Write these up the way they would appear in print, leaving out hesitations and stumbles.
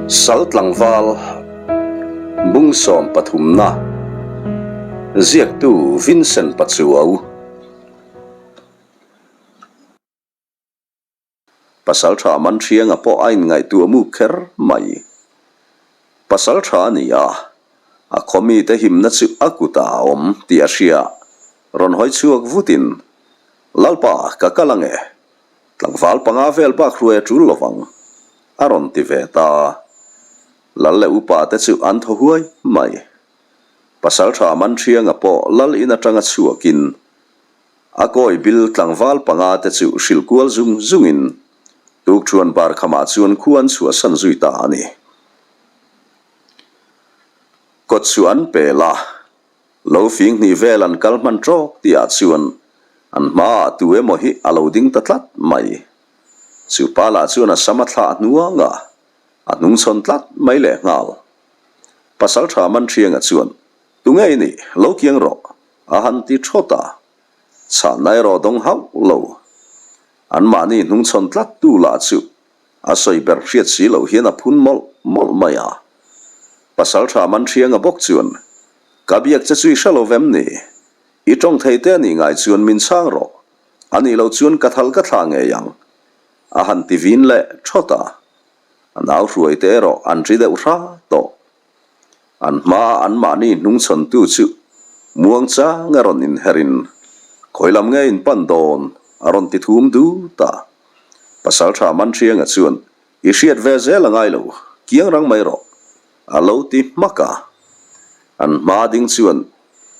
Sal tlangval bung sawm pathumna ziaktu Vincent Pachuau. Pasalṭha Manṭhianga pawh a inngaihtuah muk kher mai. Pasalṭha a ni a, a khaw mite himna chu a kutah a awm tih a hria. Rawn hawi chhuak vutin, Lalpa, ka kal ange. Tlangval panga vel bak hruai a ṭul lovang, a rawn ti ve ta. Lal leh upa te chu an thaw huai mai. Pasalṭha Manṭhianga pawh lal in aṭanga chhuakin A kawi bil tlangval panga te chu hrilh kual zung zungin tukṭhuan bar khamah chuan khu an chhuahsan zui ta a ni. Kawt chu an pel a, lo fing hnih vel an kal hman ṭawk tihah chuan an hmaah tu emaw hi a lo ding ta tlat mai. Chu pa lah chuan a sam a thlah hnuang a, a hnungchhawn tlat mai lehnghal. Pasalṭha Manṭhianga chuan Tunge i nih? Lo kiang rawh! A han ti thawt a, chhanna erawh dawng hauh lo. Anmahni hnungchhawn tlat tu lah chu a sawi ber hriat si loh hian a phun mawlh mawlh mai a. Pasalṭha Manṭhianga bawk chuan, Ka biak che chu i hre lo vem ni? I ṭawng thei te a nih ngai chuan min chhang rawh. A nih loh chuan ka thal ka thlah ngei ang. A han ti vin leh thawt a. A nau hruai te erawh an ri deuh hra tawh. An hmaa anmahni hnungchhawntu chu muangchang a rawn inherin, Khawi lam nge in pan dawn? a rawn ti thum dut a. Pasalṭha Manṭhianga chuan, I hriat ve zel a ngai lo, kiang rang mai rawh, a lo ti hmak a. An hmaa ding chuan,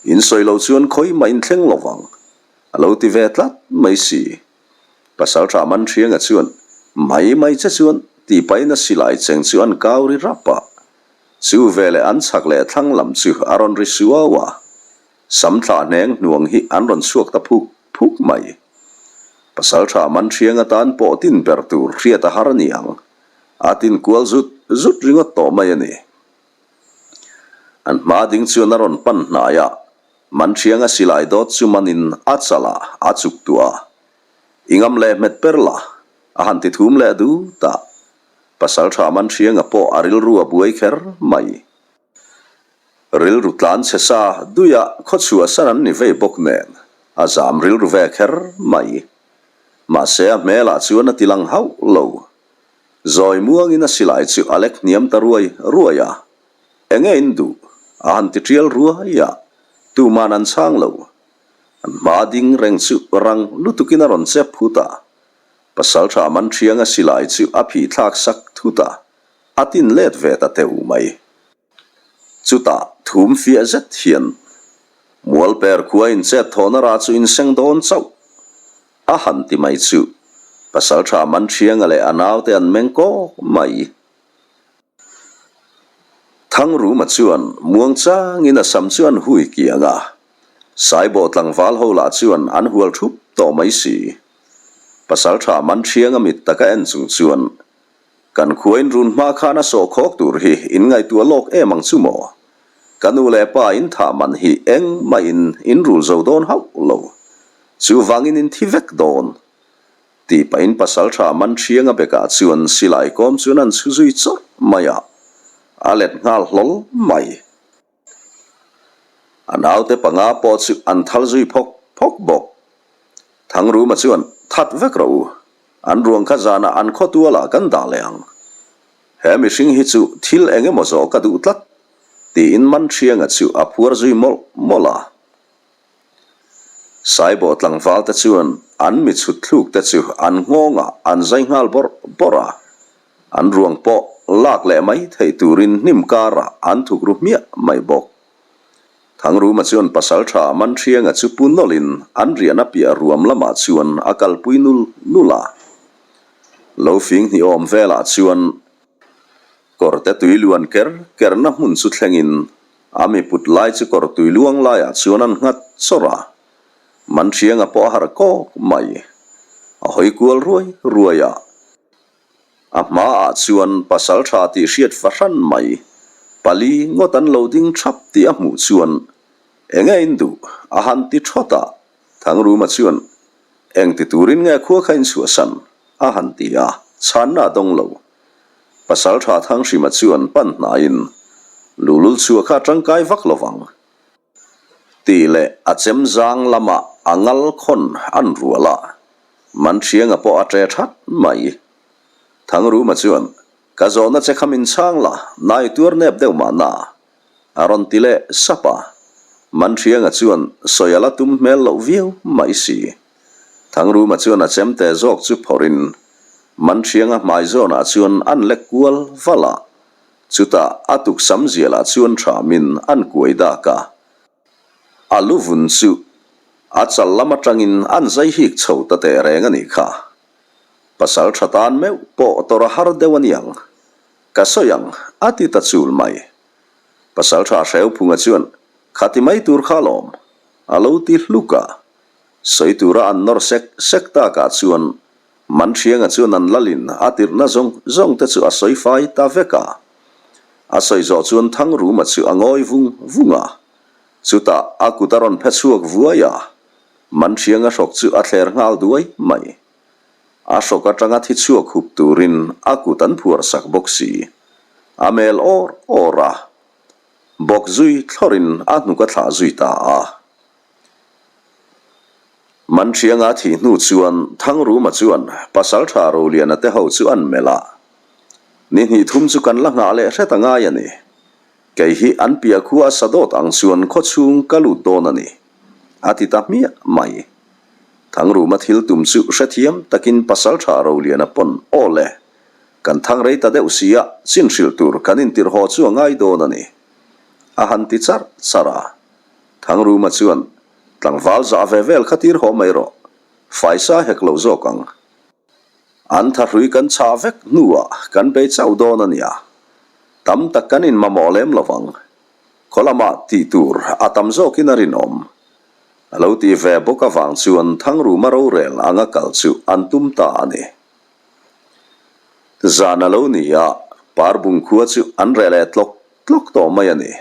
In sawi lo chuan khawi mah in thleng lo vang, a lo ti ve tlat mai si. Pasalṭha Manṭhianga chuan, Mai mai che chuan, tih pahin a silai cheng chu an kau ri rap a. Chu veleh an chhak leh thlang lam chu a rawn ri suau a, sam thlah hneng hnuang hi an rawn chhuak ta phuk phuk mai. Pasalṭha Manṭhianga tan pawh tin ber tur hriat a har a ni ang, a tin kual zut zut ringawt tawh mai a ni. An hma ding chuan a rawn pan hnai a, Manṭhianga silai dawt chu manin a chalah a chuk tuah a, I ngam leh hmet per la, a han ti thum leh dut a. Pasalṭha Manṭhianga pawh a rilru a buai kher mai. Rilru tlan chhe sa duia khawchhuah san an ni vei bawk nen a zam rilru ve kher mai. Mahse a hmelah chuan a ti lang hauh lo. Zawi muangin a silai chu a lek hniam ta ruai ruai a. Enge in duh? A han ti ṭial ruai a, tuman an chhang lo. An hma ding reng chu rang lutukin a rawn chep phut a. Pasalṭha Manṭhianga silai chu a phih thlak sak thut a, a tin let ve ta teuh mai. Chutah thum fiah zet hian Mualper khua inchet thawhna rah chu inseng dawn chauh a han ti mai chu Pasalṭha Manṭhianga leh a naute an meng kawk mai. Thangruma chuan muangchangin a sam chu an hui kiang a, Saibawh tlangval ho lah chuan an hual thup tawh mai si. Pasalṭha Manṭhianga mit taka en chung chuan, Kan khuain run hma khan a sawh khawk tur hi in ngaihtuah lawk em ang chu maw? Ka nu leh pa in thah man hi engmah in in rul zo dawn hauh lo. Chuvangin in thi vek dawn. Tih pahin pasalṭha Manṭhianga bekah chuan silai kawm chuan an chhu zui chawrh mai a, a let nghal hlawl mai. A naute panga pawh chu an thal zui phawk phawk bawk. Thangruma chuan, That vek rawh u, an ruang kha zanah an khaw tualah kan dah leh ang. He mihring hi chu thil eng emaw zawh ka duh tlat, tiin Manṭhianga chu a phuar zui mawlh mawlh a. Saibawh tlangval te chuan an mi chhut thluk te chu an nghawngah an zai nghal bawrh bawrh a, an ruang pawh lak leh mai thei turin hnim karah an thuk ru hmiah mai bawk. Thangruma chuan pasaltha Manṭhianga chu pu nawlhin an riahna piah ruam lamah chuan a kalpui nul nul a. Lo fing hnih awm velah chuan kawrte tui luan ker kerna hmun chu thlengin A mi put lai chu kawr tui luang laiah chuan an nghat chawrh a, Manṭhianga pawh a harh kawk mai. A hawi kual ruai ruai a, a hmaah chuan pasal ṭha tih hriat fahran mai, pali ngawt an lo ding ṭhap tih a hmuh chuan enge in duh a han ti ṭhawt a, Thangruma chuan eng ti turin nge khua kha in chhuahsan a han ti a, chhanna a dawng lo. Pasalṭha Thanghrima chuan pan hnaiin luhlul chhuah kha a ṭangkai vak lo vang tih leh a chem zang lamah a ngal khawn an rual a, Manṭhianga pawh a ṭe ṭhat mai. Thangruma chuan, Ka zawhna che kha min chhang la, nai tuar nep deuh mahna. A rawn ti leh sap a. Manṭhianga chuan sawi a la tum hmel loh viau mai si. Thangruma chuan a chemte zawk chu phawrhin Manṭhianga hmai zawnah chuan an lek kual val a. Chutah a tuksam zialah chuan ṭhamin an kuai dak a. A lu vun chu a chal lam aṭangin an zai hik chho ta teh reng a nih kha. Pasal ṭha tan meuh pawh tawrh a har deuh a niang. Ka sawi ang, a ti ta chul mai. Pasal ṭha Hreuphunga chuan, Kha ti mai tur kha alawm, a lo ti hluk a. Sawi tura an nawr sek sek takah chuan Manṭhianga chuan an lalin a tirhna zawng zawng te chu a sawi fai ta vek a. A sawi zawh chuan Thangruma chu a ngawi vung vung a. Chutah a kut a rawn phe chhuak vuai a, Manṭhianga hrawk chu a thler nghal duai mai. A hrawk atanga thi chhuak hup turin a kut an phuar sak bawk si. A mel awr awr a, bawk zui thlawrin a hnuk a thlah zui ta a. Manṭhianga thih hnu chuan Thangruma chuan Pasalṭha Roliana te ho chu an melh a, Ni hnih thum chu kan la nghah leh hret a ngai a ni. Kei hi an piah khua a sa dawt ang chuan khawchhung ka lut dawn a ni, a ti ta hmiah mai. Thangruma thil tum chu hrethiam takin Pasalṭha Roliana pawn aw le, kan thang rei ta deuh sia, chin hrilh tur kan intirh haw chu a ngai dawn a ni, a han ti charh charh a. Thangruma chuan, Tlangval zah ve vel kha tir haw mai rawh, faisa hek lo zawk ang. An thahrui kan chah vek hnuah kan bei chauh dawn a nia, tam tak kan inmamawh lem lo vang. Khaw lamah tih tur a tam zawkin a rinawm. A lo tih ve bawk avang chuan Thangruma rorel anga kal chu an tum ta a ni. Zan a lo ni a, Parbung khua chu an reh leh tlawk tlawk tawh mai a ni.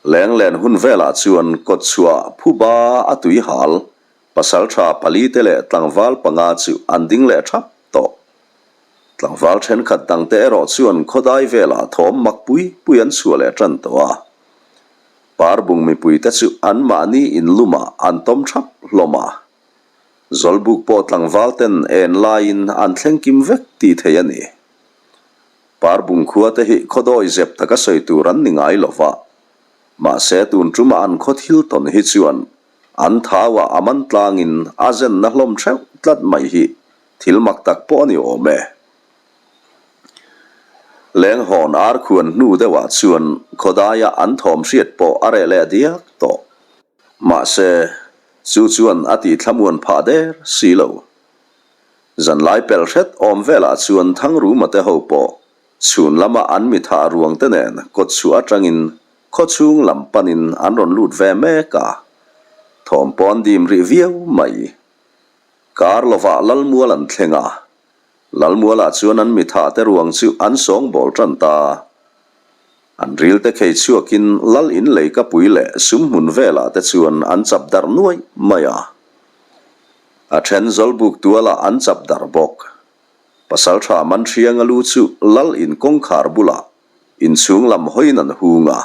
Lenglen hun velah chuan kawtchhuah phuba a tui hal, pasaltha palite leh tlangval panga chu an ding leh thap tawh. Tlangval thenkhat dangte erawh chuan khawdai velah thawm mak pui pui an chhuah leh tan tawh a. Parbung mipuite chu anmahni inlumah an tawm thap hlawm a. Zawlbuk pawh tlangval ten en laiin an thleng kim vek tih theih a ni. Parbung khua te hi khawdawi zep taka sawi tur an ni ngai lo va, mahse tun tumah an khaw thil tawn hi chuan an thauah a man tlangin a zenna hlawm theuh tlat mai hi thil mak tak pawh a ni awm e. Lenghawn ar khuan hnu deuhah chuan khawdaia an thawm hriat pawh a reh leh diak tawh. Mahse, chu chuan a tih thlamuan phah der si lo. Zanlai pelh hret awm velah chuan Thangruma te ho pawh chhun lama an mi thah ruang te nen kawtchhuah atangin khawchhung lam panin an rawn lut ve mek a, thawm pawh an dim rih viau mai. Kar lovah Lalmual an thleng a, Lalmualah chuan an mi thah te ruang chu an sawngbawl tan ta. An ril te khei chhuakin Lal in leikapui leh sumhmun velah te chuan an chap darh nuai mai a. A then Zawlbuk tualah an chap darh bawk. Pasaltha Manhrianga lu chu Lal in kawngkhar bulah inchhung lam hawiin an hung a.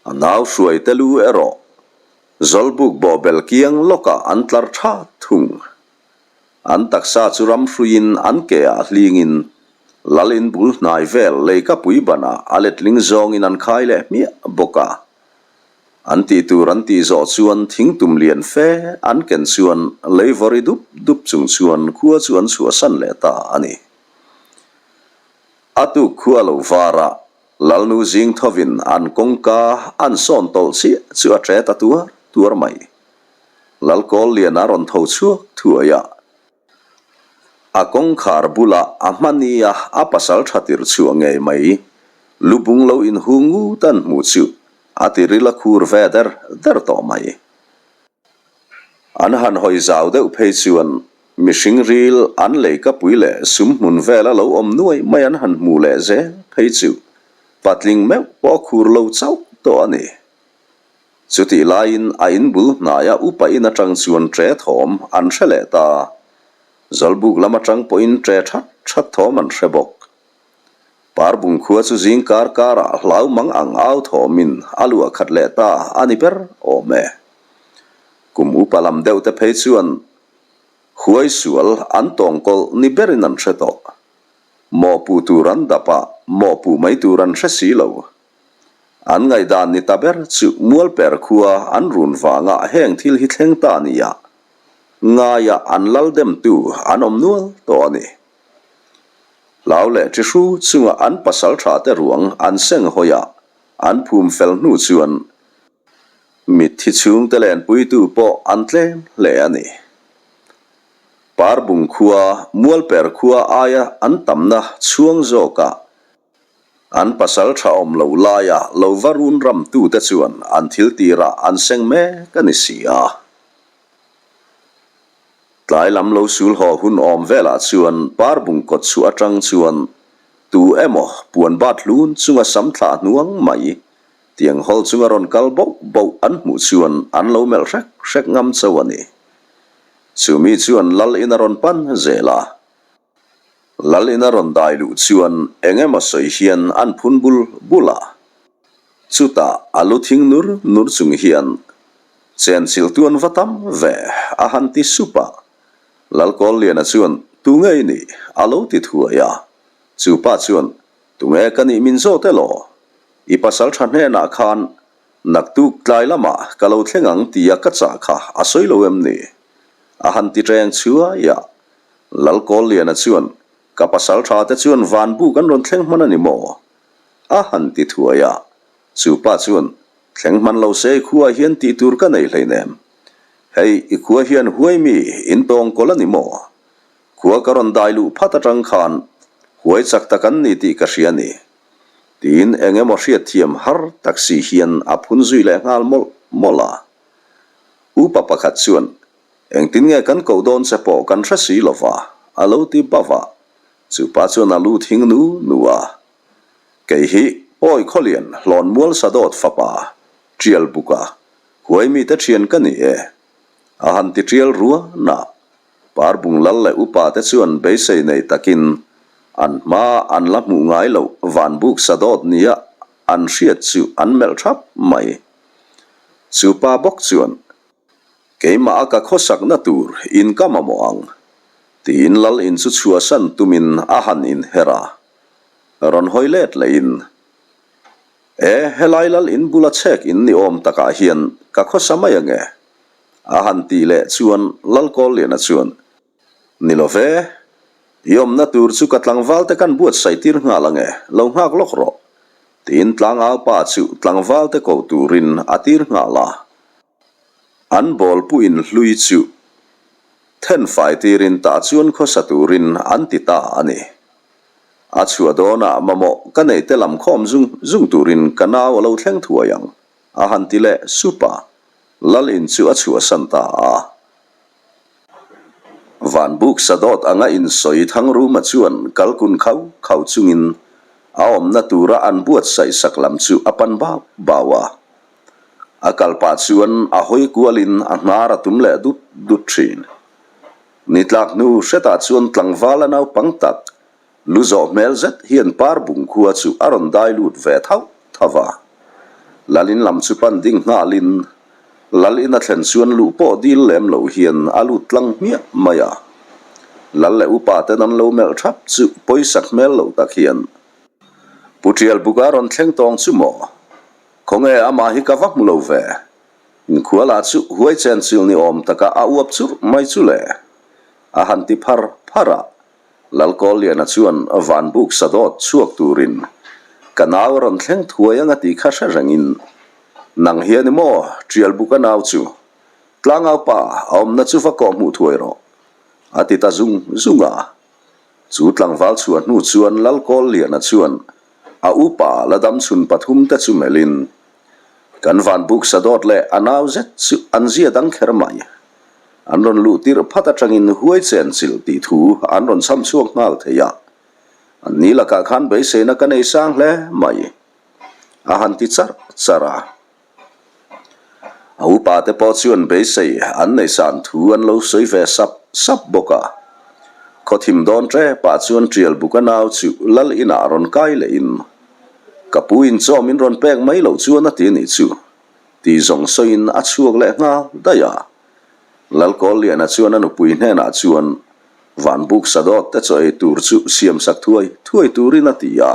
A nau hruaite lu erawh Zawlbuk bawhbel kiang lawkah an tlar tha thung. An taksa chu ram hruiin an ke ah hlingin Lal in bul hnai vel leikapui banah a letling zawngin an khai leh hmiah bawk a. An tih tur an tih zawh chuan thingtum lian fe an ken chuan lei vawri dup dup chung chuan khua chu an chhuahsan leh ta a ni. A tuk khua lo var a, Lalnu zing thovin an kawngka an sawn tawlh chiah chu a ṭe ta tuar tuar mai. Lalkawl lian a rawn tho chhuak thuai a. A kawngkhar bulah a hmani a, a pasal tha tir chhuah ngei mai. Lubung lo inhung ngut an hmuh chu a tiril a khur ve der der tawh mai. An han hawi zau deuh phei chuan mihring ril an leikapui leh sum hmun vela lo awm nuai mai an han hmuh leh zel phei chu patling meuh pawh a khur lo chauh tawh a ni. Chutih laiin a in bul hnaia upa in atang chuan ṭe thawm an hre leh ta. Zawlbuk lam atang pawhin ṭe that that thawm an hre bawk. Parbung khua chu zing kar karah hlau mang ang au thawmin a luah khat leh ta a ni ber awm e. Kum upa lam deuh te phei chuan huai sual an tawng kawlh ni berin an hre tawh. Mawhpuh tur an dap a, mawhpuh mai tur an hre si lo. An ngaihdan ni ta ber chu Mualper khua an run vanga heng thil hi thleng ta nia ngaia an lal demtu an awm nual tawh a ni. Hlau leh ṭi hru chunga an pasal ṭha te ruang an seng hawi a, an phum fel hnu chuan mitthi chhungte lenpuitu pawh an tlem hle a ni. Parbung khua, Mualper khua aia an tamna chhuang zawkah an pasal ṭha awm lo laia lo va run ramtute chuan an thil tirah an seng mek a ni si a. Tlai lam lo sul haw hun awm velah chuan Parbung kawt chhuah atang chuan tu emaw puan bat hlun chunga sam thlah hnuang mai tiang hawl chunga rawn kal boh boh an hmuh chuan an lo melh hrek hrek ngam chauh a ni. Chumi chuan Lal in a rawn pan zel a. Lal in a rawn dai luh chuan eng emaw sawi hian an phun bul bul a. Chutah a lu thing nur nur chung hian Chenchilh tu an va tam ve, a han ti sup a. Lalkawlliana chuan, Tu nge i nih? a lo ti thuai a. Chu pa chuan, Tu nge ka nih min zawt elaw? I pasal tha hnenah khan naktuk tlai lamah ka lo thleng ang tia ka chah kha a sawi lo em ni? a han ti reng chhuai a. Lalkawlliana chuan, Ka pasal tha te chuan vanbuk an rawn thleng hman a ni maw? a han ti thuai a. Chu pa chuan, Thleng hman lo se i khuaah hian tih tur ka nei hleinem. Hei, i khua hian huai mi in tawng kawlh a ni maw? Khua ka rawn dai luh phat atang khan huai chak tak an ni tih ka hria a ni. Tiin eng emaw hriatthiam har tak si hian a phun zui leh nghal mawlh mawlh a. Upa pakhat chuan, Engtin nge kan koh dawn che pawh kan hre si lova, a lo ti bauh a. Chupa chuan a lu thing nu nu a. Kei hi Pawi Khawlian hlawn mual sadawt fapa Tial Buka huai mite thian ka ni e. A han ti tial ruan a, Parbung lal leh upa te chuan beisei nei takin an hma an la hmuh ngai loh Vanbuk sadawt nia an hriat chu an melh thap mai. Chu pa bawk chuan Keimah a ka khawsakna tur in ka mamawh ang tiin lal in chu chhuahsan tumin a han inher a. Rawn hawi let lehin, E, helai lal in bula chhek in ni awm takah hian ka khawsa mai ange? A han tih leh chuan Lal Kawlliana chuan, Ni lo ve, i awmna tur chu ka tlangval te kan buatsaih tir nghal ange, lo nghak lawk rawh, tiin tlangau pa chu tlangval te ko turin a tir nghal a. An bawlpu in hlui chu thenfai tirin tah chuan khawsa turin an ti ta a ni. A chhuah dawnah mamawh ka neih te lam khawm zung zung turin ka nau a lo thleng thuai ang, a han ti leh sup a, Lal in chu a chhuahsan ta a. Vanbuk sadawt anga insawi Thangruma chuan kalkun khau khau chungin a awmna tura an buatsaih sak lam chu a pan bau bau a. A kal pah chuan a hawi kualin a hnar a tum leh dut dut thin. Ni tlak hnu hretah chuan tlangval a naupang tak, lu zawh hmel zet hian par bung khua chu a rawn dai lut ve thauh thauh a. Lalin lam chu pan ding nghalin Lal in a thlen chuan luh pawh dil lem lo hian a lut tlang hmiah mai a. Lal leh upa ten an lo melh thap chu pawisak hmel lo tak hian Pu Tialbuka a rawn thleng tawng chu maw? Khawnge amah hi ka va hmu lo ve. Inkhuala chu huai chen chil ni awm taka a uap churh mai chu le. A han ti phar phar a, Lalkawlliana chuan vanbuk sadawt chhuak turin ka nau a rawn thleng thuai anga tih kha hre rengin, Nang hi a ni maw, Tialbuka nau chu? Tlangau pa a awmna chu va kawh hmuh thuai rawh, a ti ta zung zung a. Chu tlangval chhuah hnu chuan Lalkawlliana chuan a upa la dam chhun pathum te chu melhin, Kan vanbuk sadawt leh a nau zet chu an zia dang kher mai. An rawn luh tirh phat atangin huai chen chilh tih thu an rawn chham chhuak nghal thei a. An ni lakah khan beiseina ka nei sang hle mai. A han ti charh charh a. A upa te pawh chuan beisei an nei san thu an lo sawi ve sap sap bawk a. Khaw thim dawn ṭepah chuan ṭial buka nau chu lal inah rawn kai lehin, Ka pu in chaw min rawn pek mai loh chuan a ti nih chu, tih zawng sawiin a chhuak leh nghal daih a. Lalkawlliana chuan a nupui hnenah chuan Vanbuk sadawt te chaw ei tur chu siam sak thuai thuai turin a ti a.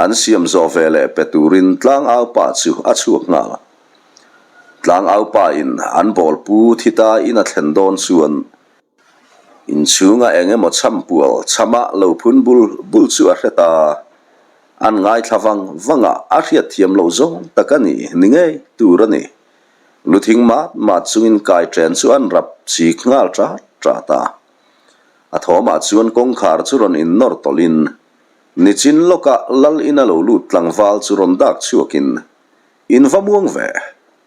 An siam zawh ve leh pe turin tlangaupa chu a chhuak nghal. Tlangaupa in an bawlpu thi ta in a thlen dawn chuan inchhunga eng emaw chhampual chhama lo phun bul bul chu a hre ta. An ngaithla vang vang a, a hriatthiam loh zawng tak a ni, ni ngei tur a ni. Lu thing mat mat chungin kai ṭen chu an rap chik nghal ṭat ṭat a. A thawmah chuan kawngkhar chu rawn innawr tawlhin nichin lawkah lal ina lo lut tlangval chu rawn dak chhuakin in va muang ve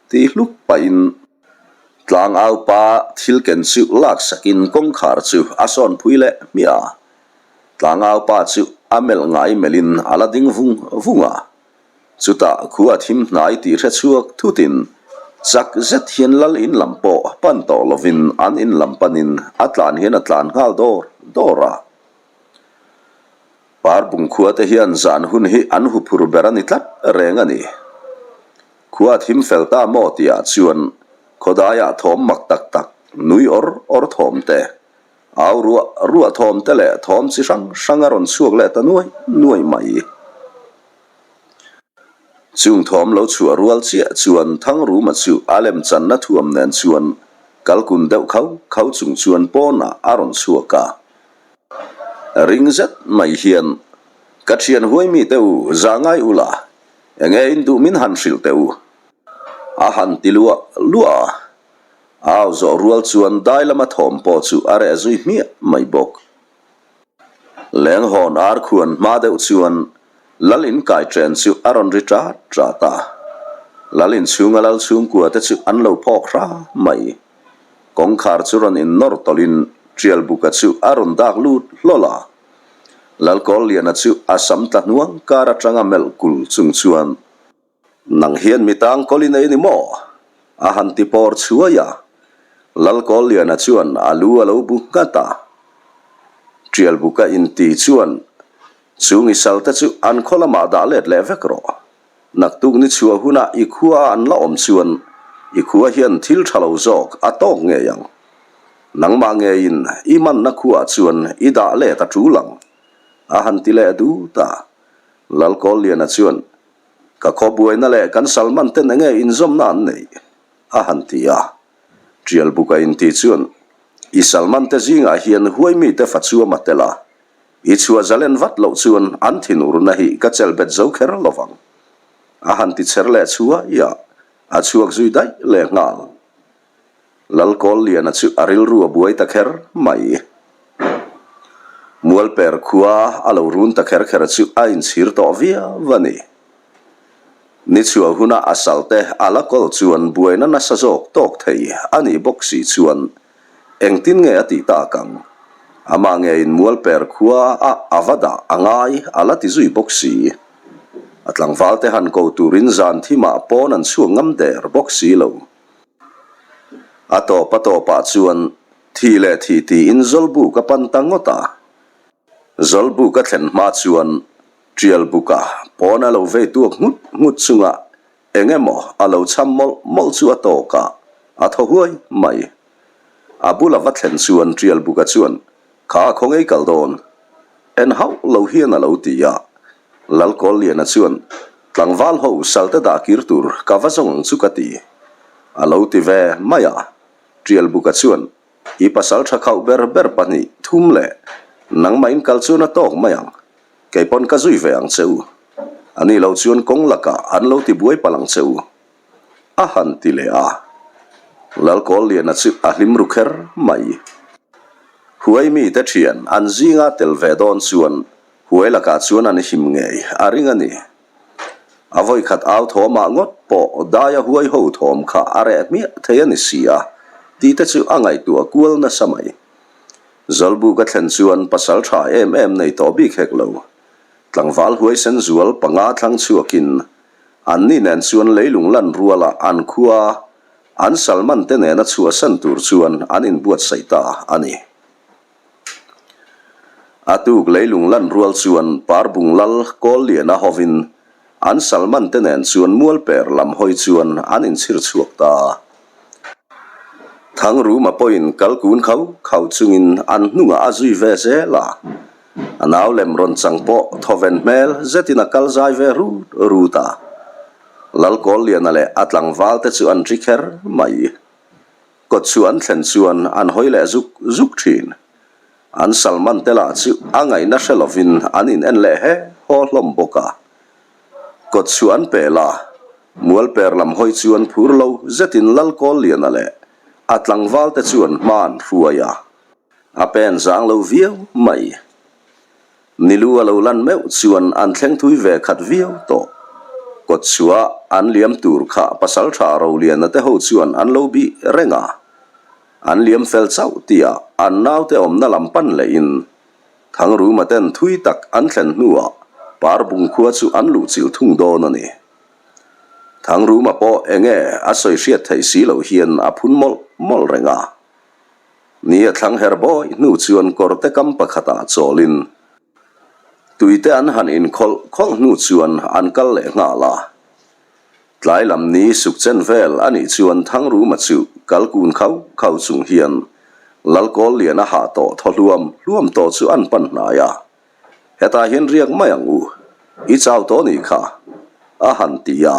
tih hluk pahin tlangaupa thil ken chu laksakin kawngkhar chu a sawn phui leh hmiah a. Tlangaupa chu a melh ngai melhin a la ding vung vung a. Chutah khua thim hnai tih hre chhuak thutin chak zet hian lal in lam pawh pan tawh lovin an in lam panin a tlan hian a tlan nghal dawr dawr a. Parbung khua te hian zan hun hi an huphur ber a ni tlat reng a ni. Khua thim fel ta maw tihah chuan khawdaiah thawm mak tak tak, nui awr awr thawm te, au ruah ruah thawm te leh thawm chi hrang hrang a rawn chhuak leh ta nuai nuai mai. Chung thawm lo chhuah rual chiah chuan Thangruma chu a lemchanna thuam nen chuan kalkun deuh khau khau chung chuan pawnah a rawn chhuak a. Ring zet mai hian, Ka thian huai mi teh u, za ngai u la, enge in duh min han hrilh teh u? A han ti luah luah a. Au zawh rual chuan dai lama thawm pawh chu a reh zui hmiah mai bawk. Lenghawn ar khuan hma deuh chuan Lal in kai chen chu a rawn ri ṭat ṭat a. Lal in chhunga lal chhungkua te chu an lo phawk hra mai. Kawngkhar chu rawn in nawr tawlhin Ṭialbuka chu a rawn dak lut hlawl a. Lalkawlliana chu a sam tla hnuang kar aṭanga melh kul chung chuan Nang hian mi tang kawl i nei ni maw? A han ti pawr chhuai a. Lalkawlliana chuan a lu a lo bu nghat a. Ṭialbuka inti chuan Chung i salte chu an khaw lamah dah let leh vek rawh. Naktuk ni chhuah hunah i khua a an la awm chuan i khua hian thil tha lo zawk a tawk ngei ang. Nangmah ngeiin i manna khuaah chuan i dah let a tul ang, a han ti leh dut a. Lalkawlliana chuan, Ka khaw buaina leh kan Salman ten enge inzawmna an neih? a han ti a. Ṭialbuka inti chuan, I Salman te zingah hian huai mite fa chuam a tel a, I chhuah zalen vat loh chuan an thinurna hi ka chelh bet zo kher lo vang. A han ti chher leh chhuai a, a chhuak zui daih leh nghal. Lalkawlliana chu a rilru a buai ta kher mai. Mualper khua a lo run ta kher kher chu a inchhir tawh viau a ni. Ni chhuah huna a salte a la kawl chuan buaina nasa zawk tawk thei a nih bawk si chuan Engtin nge a tih tak ang? Amah ngeiin Mualper khua a a va dah a ngai a la ti zui bawk si. A tlangval te han ko turin zan thimah pawn an chhuak ngam der bawk si lo. A tawp a tawpah chuan thih leh thih tiin Zawlbuk a pan ta ngawt a. Zawlbuk a thlen hma chuan Ṭialbuka pawn a lo vei tuak nghut nghut chungah Eng emaw a lo cham mawlh mawlh chu a tawk a, a thaw huai mai. A bula va thlen chuan Ṭialbuka chuan, Kha khaw ngei kal dawn. En hauh lo hian a lo ti a. Lalkawlliana chuan, Tlangval ho salte dah kir tur ka va zawng ang chu ka ti. A lo ti ve mai a. Ṭialbuka chuan, I pasal ṭha khauh ber ber pahnih thum leh nangmah in kal chuan a tawk mai ang. Kei pawn ka zui ve ang che u. A nih loh chuan kawng lakah an lo ti buai palh ang che u. A han ti leh a. Lalkawlliana chu a hlim ru kher mai. Huai mite thian an zinga tel ve dawn chuan huai lakah chuan an him ngei a ring a ni. A vawikhat au thawmah ngawt pawh daia huai ho thawm kha a reh hmiah thei a ni si a tih te chu a ngaihtuah kual nasa mai. Zawlbu ka thlen chuan pasal tha em em nei tawh bik hek lo. Tlangval huaisen zual panga thlang chhuakin anni nen chuan leilung lan ruala an khua an Salman te nena chhuahsan tur chuan an inbuatsaih ta a ni. A tuk leilung lan rual chuan Parbung Lal Kawlliana hovin an Salman te nen chuan mualper lam hawi chuan an inchhir chhuak ta a. Thangruma pawhin kal kun khau khau chungin an hnungah a zui ve zel a. A nau lem rawn chang pawh thawven hmel zetin a kal zai ve rut rut a. Lal Kawlliana leh a tlangval te chu an ri kher mai. Kawt chu an thlen chuan an hawi leh zuk zuk thin. An Salman te lah chu a ngaihna hre lovin an in en leh he haw hlawm bawk a. Kawt chu an pel a, Mualper lam hawi chuan phur lo zetin Lal Kawlliana leh a tlangval te chuan hma an hruai a. A pen zang lo viau mai. Nilu a lo lan meuh chuan an thleng thui ve khat viau tawh. Kawtchhuah an liam tur kha Pasaltha Roliana te ho chuan an lo bih reng a. An liam fel chauh tihah an naute awmna lam pan lehin Thangruma ten thui tak an thlen hnuah Parbung khua chu an luhchilh thung dawn a ni. Thangruma pawh enge a sawi hriat theih si loh hian a phun mawlh mawlh reng a. Ni a thlang her bawi hnu chuan kawrte kam pakhatah chawlin tuite an han inkhawlh khawlh hnu chuan an kal leh nghal a. Tlai lam ni suk chen vel a nih chuan Thangruma chu kal kun khau khau chung hian Lalkawl lian a hah tawh thaw hluam hluam tawh chu an pan hnai a. Hetah hian riak mai ang u, i chau tawh nih kha, a han ti a.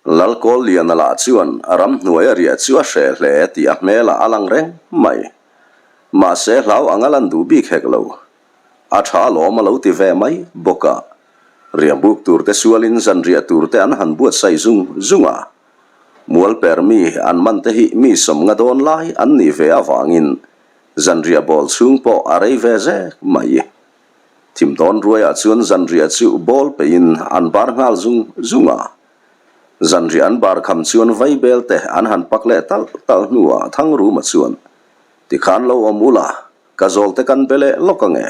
Lalkawl Liana lah chuan a ramhnuai a riah chu a hreh hle tih a hmelah a lang reng mai. Mahse hlau ang a lan duh bik hek lo. A tha alawm a lo ti ve mai bawk a. Riahbuk tur te sualin zanriah tur te an han buatsaih zung zung a. Mualper mi an man te hi mi sawmnga dawn lai an nih ve avangin zanriah bawl chhung pawh a rei ve zek mai. Thim dawn ruaiah chuan zanriah chu bawl peihin an bar nghal zung zung a. Zanriah an bar kham chuan vaibel te an han pak leh talh talh hnuah Thangruma chuan, Tikhan lo awm ula, ka zawl te kan be leh lawk ange,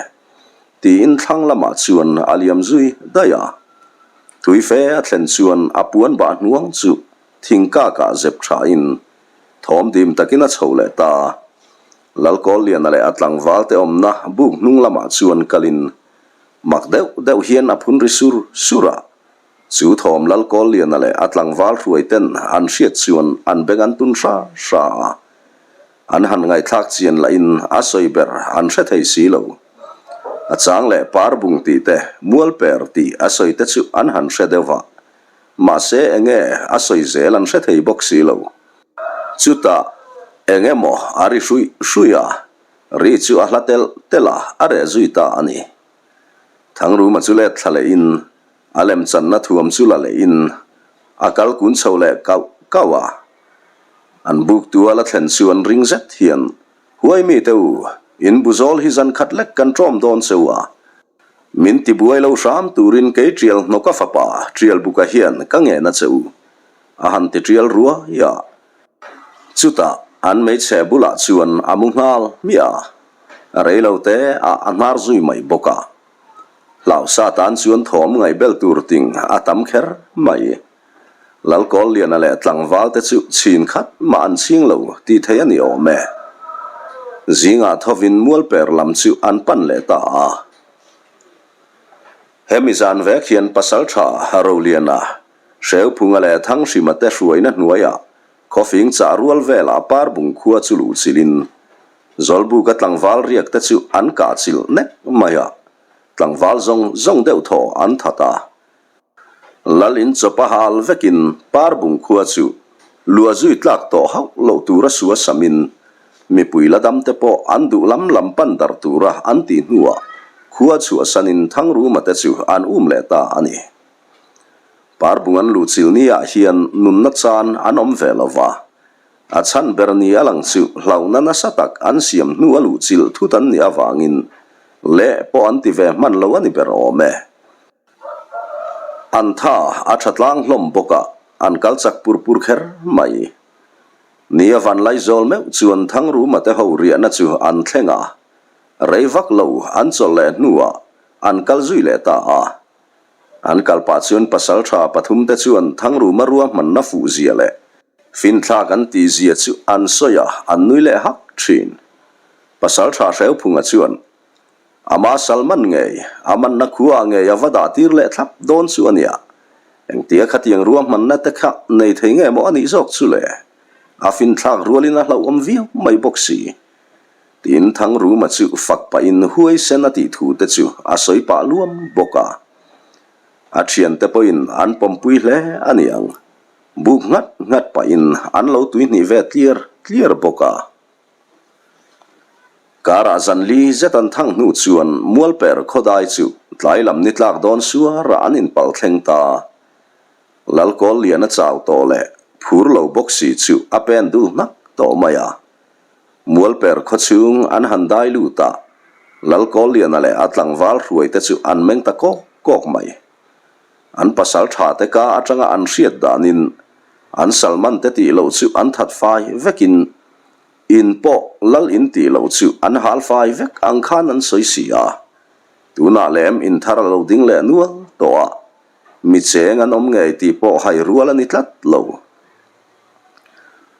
tiin thlang lamah chuan a liam zui daih a. Tui fe a thlen chuan a puan bah hnuang chu thingkakah zep thain thawm dim takin a chho leh ta. Lalkawlliana leh a tlangvalte awmna buk hnung lamah chuan kalin mak deuh deuh hian a phun ri sur sur a. Chu thawm Lalkawlliana leh a tlangval hruaiten an hriat chuan an beng an tun hra hra a. An han ngaihthlak chian lahin a sawi ber an hre thei si lo. A chang leh parbung tih te, mualper tih a sawi te chu an han hre deuh va. Mahse enge a sawi zel an hre thei bawk si lo. Chutah eng emaw a ri hruih hruih a, ri chu a hla telh telh a, a reh zui ta a ni. Thangruma chu let thla lehin a lemchanna thuam chu la lehin a kal kun chho leh kauh kauh a. An buk tual a thlen chuan ring zet hian, Huai mite u, in bu zawl hi zan khat lek kan ṭawm dawn che u a, min ti buai lo hram turin kei ṭial hnawka fapa Ṭialbuka hian ka ngen a che u. A han ti ṭial ruai a. Chutah an hmeichhe bulah chuan a mu nghal hmiah a, a rei lo te ah a hnar zui mai bawk a. Hlausa tan chuan thawm ngaihbel tur ting a tam kher mai. Lalkawlliana leh tlangval te chu chhin khat mah an chhing lo tih theih a ni awm e. Zingah thovin mualper lam chu an pan leh ta a. Hemi zan vek hian Pasalṭha Roliana Hreuphunga leh Thanghrima te hruaina hnuaiah khawfing chah rual velah Parbung khua chu luh chilhin Zawlbuka tlangval riak te chu an kah chilh nek mai a, tlangval zawng zawng deuh thaw an that a. Lal in chawp a hal vekin Parbung khua chu lua zui tlak tawh hauh loh tura sua samin mipui la dam te pawh an duh lam lam pan darh tura an tih hnuah khua chhuahsanin Thangruma te chu an um leh ta a ni. Parbung an luhchilh ni ah hian nunna chan an awm ve lo va, a chhan ber ni a lang chu hlauhna nasa tak an siam hnu a luhchilh thut an nih avangin leh pawh an ti ve hman lo a ni ber awm e. An tha a tha tlang hlawm bawk a, an kal chak pur pur kher mai. Ni a van laizawl meuh chuan Thangruma te ho riahna chu an thleng a, rei vak lo an chawlh leh hnuah an kal zui leh ta a. An kal pah chuan pasaltha pathumte chuan Thangruma ruahmanna fuh zia leh finthlak an tih zia chu an sawi a, an nui leh hak thin. Pasaltha Hreuphunga chuan. Ama Salman ngei, a manna khuaah ngei a va dah tir leh thlap dawn chu a nia. Engtia khatiang ruahmanna te kha nei thei nge maw a nih zawk chu le? A finthlak rualin a hlauhawm viau mai bawk si. Tin, Thangruma chu fak pahin huaisen a tih thu te chu a sawi pah luam bawk a. A thiante pawhin an pawmpui hle a ni ang. Buk nghat nghat pahin an lo tuihnih ve tliar tliar bawk a. Karah zan li zet an thang hnu chuan Mualper khawdai chu tlai lam ni tlak dawn suarah an inpal thleng ta. Lalkawl lian a chau tawh leh phur lo bawk si chu a pen dul hnak tawh mai a. Mualper khawchhung an han dai lut a, Lalkawl liana leh a tlangval hruaite chu an meng ta kawk kawk mai. An pasal tha te ka atanga an hriat danin an Salman te tih loh chu an that fai vekin in pawh lal in tih loh chu an hal fai vek ang khan an sawi si a. Tunah lem in thar a lo ding leh nual tawh a, mi cheng an awm ngei tih pawh hai rual a ni tlat lo.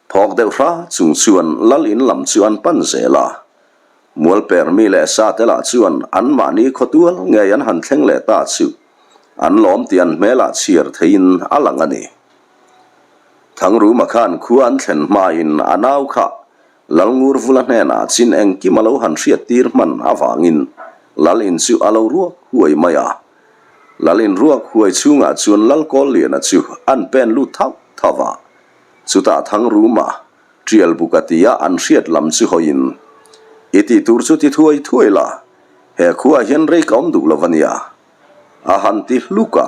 Phawk deuh hra chung chuan lal in lam chu an pan zel a. Mualper mi leh sa te lah chuan anmahni khawtual ngei an han thleng leh ta chu an lawm tih an hmelah chhiar theiin a lang a ni. Thangruma khan khua an thlen hmain a nau kha Lalngurvula hnenah chin engkim a lo han hriattir hman avangin Lal in chu a lo ruak huai mai a. Lal in ruak huai chhungah chuan Lalkawlliana chu an pen lut thauh thauh a. Chutah Thangruma Tial buka tia an hriat lam chu hawiin, I tih tur chu ti thuai thuai la, he khuaah hian rei ka awm duh lo a nia, a han ti hluk a.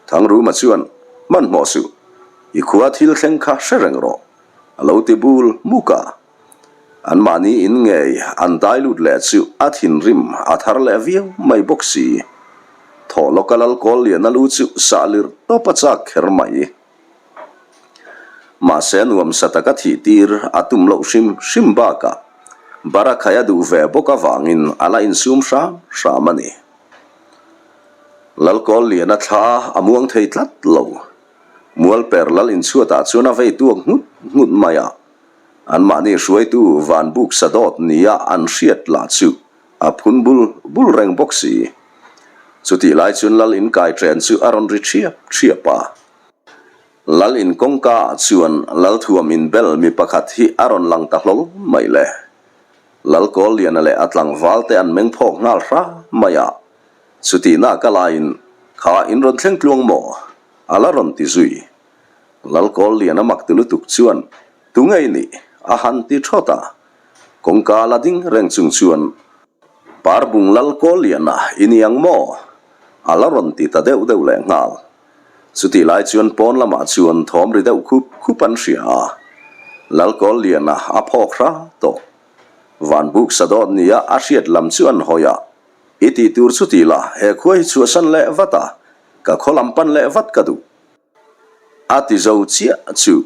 Thangruma chuan, Hmanhmawh suh, i khua thil thleng kha hre reng rawh, a lo ti bul hmuk a. Anmahni in ngei an dai lut leh chu a thinrim a thar leh viau mai bawk si. Thaw lawka lal kawl lian a lu chu sah lirh tawp a chak kher mai. Mahse nuamsa taka thih tir a tum loh hrim hrim bakah Barakhaih a duh ve bawk avangin a la insum hram hram a ni. Lalkawl lian a thla a muang thei tlat lo. Mualper lal inchhuatah chuan a vei tuak nghut nghut mai a, anmahni hruaitu Vanbuk Sadawt nia an hriat lah chu a phun bul bul reng bawk si. Chutih lai chuan lal inkai chen chu a rawn ri thiap thiap a. Lal in kawngka ah chuan Lalthuam in bel mi pakhat hi a rawn lang ta hlawl mai le. Lal Kawlliana leh a tlangval te an meng phawk nghal hra mai a, chutihna ka laiin kha in rawn thleng tluang maw? A la rawn ti zui. Lal Kawlliana mak ti lutuk chuan Tu ngei nih? A han ti thawt a, kawngka la ding reng chung chuan Parbung Lal Kawlliana i ni ang maw? A la rawn ti ta deuh deuh leh nghal. Chutih lai chuan pawn lamah chuan thawm ri deuh khup khup an hria a, Lalkawlliana a phawk hra tawh. Vanbuk sadawt nia a hriat lam chu an hawi a, I tih tur chu ti la, he khua hi chhuahsan leh vat a, ka khaw lam pan leh vat ka duh. A ti zo chiah chu.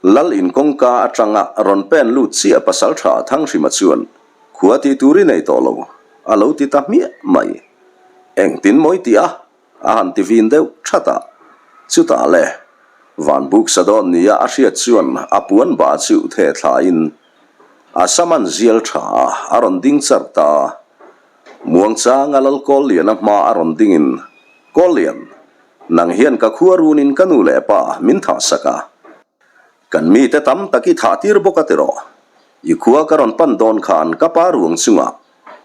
Lal in kawngka atanga rawn pen lut chiah pasaltha Thanghrima chuan khua tih tur i nei tawh lo, a lo ti ta hmiah mai. Engtin mawi tih a? A han ti vin deuh that a. Chutah le, Vanbuk Sadawn nia a hriat chuan a puan bah chu the thlain a sam an zial tha a, a rawn ding char ta. Muangchanga Lal Kawlliana hma a rawn dingin, Kawllian, nang hian ka khua runin ka nu leh pa min thah sak a. Kan mite tam tak i thah tir bawk a tiraw? I khua ka rawn pan dawn khan ka pa ruang chungah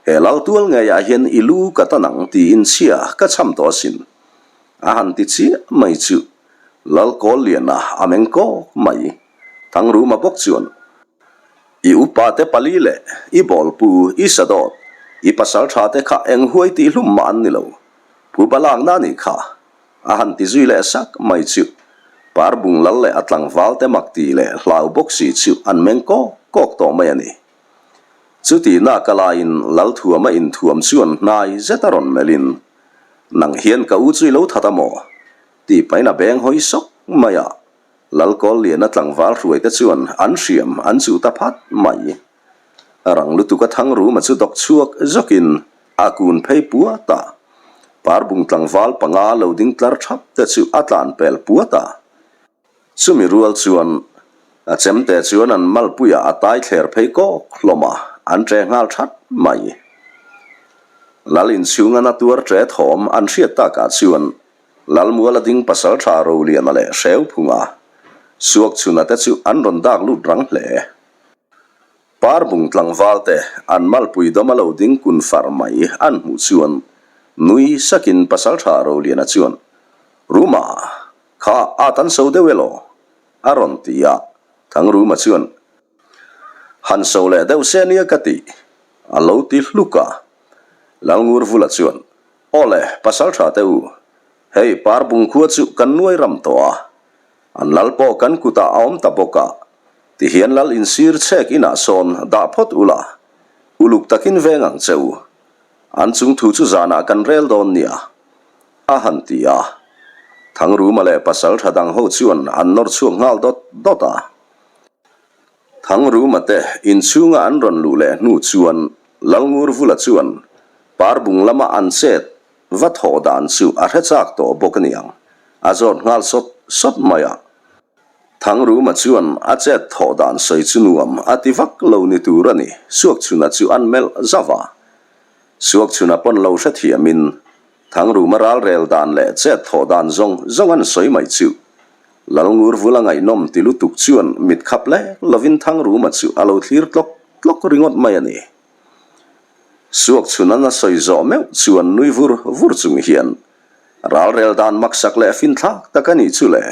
He lal tual ngeiah hian i lu ka tan ang tiin chhia ka cham tawh asin. A han ti chiah mai chu Lal Kawlliana a meng kawk mai. Thangruma bawk chuan, I upa te pali leh i bawlpu, i sadawt, i pasal tha te kha eng huai tih hlum mah an ni lo. Phu balakna a nih kha. A han ti zui leh sak mai chu Parbung lal leh a tlangval te mak ti leh hlau bawk si chu an meng kawk kawk tawh mai a ni. Chutihna ka laiin Lalthuama inthuam chuan hnai zet a rawn melhin, Nang hian ka u chu i lo that a maw? tih pahin a beng hawi sawk mai a. Lalkawlliana tlangval hruaite chuan an hriam an chuh ta phat mai. Rang lutuk a Thangruma chu dawk chhuak zawkin a kun phei puat a. Parbung tlangval panga lo ding tlar thap te chu a tlan pel puat a. Chumi rual chuan a chemte chuan an malpuiah a tai thler phei kawk hlawm a, an ṭe nghal ṭhat mai. Lal inchhunga na tuar ṭe thawm an hriat takah chuan Lalmuala ding pasalṭha Roliana leh Hreuphunga Suakchhuna te chu an rawn dak lut rang hle. Parbung tlangval te an malpui dawma lo ding kun far mai an hmuh chuan nui sakin pasalṭha Roliana chuan, Ruma, kha at an so deuh elaw? a rawn ti a, Thangruma chuan, Han so leh deuh se nia ka tih, a lo ti hluk a. Lalngurvula chuan, Aw le, pasalṭha te u, hei Parbung khua chu kan nuai ram tawh a, an lal pawh kan kutah a awm ta bawk a, tihian lal insir chhek inah sawn dah phawt ula, uluk takin veng ang che u. An chung thu chu zanah kan rel dawn nia, a han ti a. Thangruma leh pasalṭha dang ho chuan an nawr chhuak nghal dawt dawt a. Thangruma te inchhunga an rawn luh leh hnu chuan Lalngurvula chuan Parbung lama an chet va thawh dan chu a hre chak tawh bawk a niang, a zawt nghal sawt sawt mai a. Thangruma chuan a chet thawh dan sawi chu nuam a ti vak lo ni tur a ni, Suakchhuna chu an melh zauh a. Suakchhuna pawn lo hrethiamin Thangruma ralrel dan leh chet thawh dan zawng zawng an sawi mai chu. Lalngurvula ngaihnawm ti lutuk chuan mit khap lek lovin Thangruma chu a lo thlir tlawk tlawk ringawt mai a ni. Suakchhunan a sawi zawh meuh chuan nui vur vur chung hian ralrel dan maksak leh finthlak tak a nih chu le,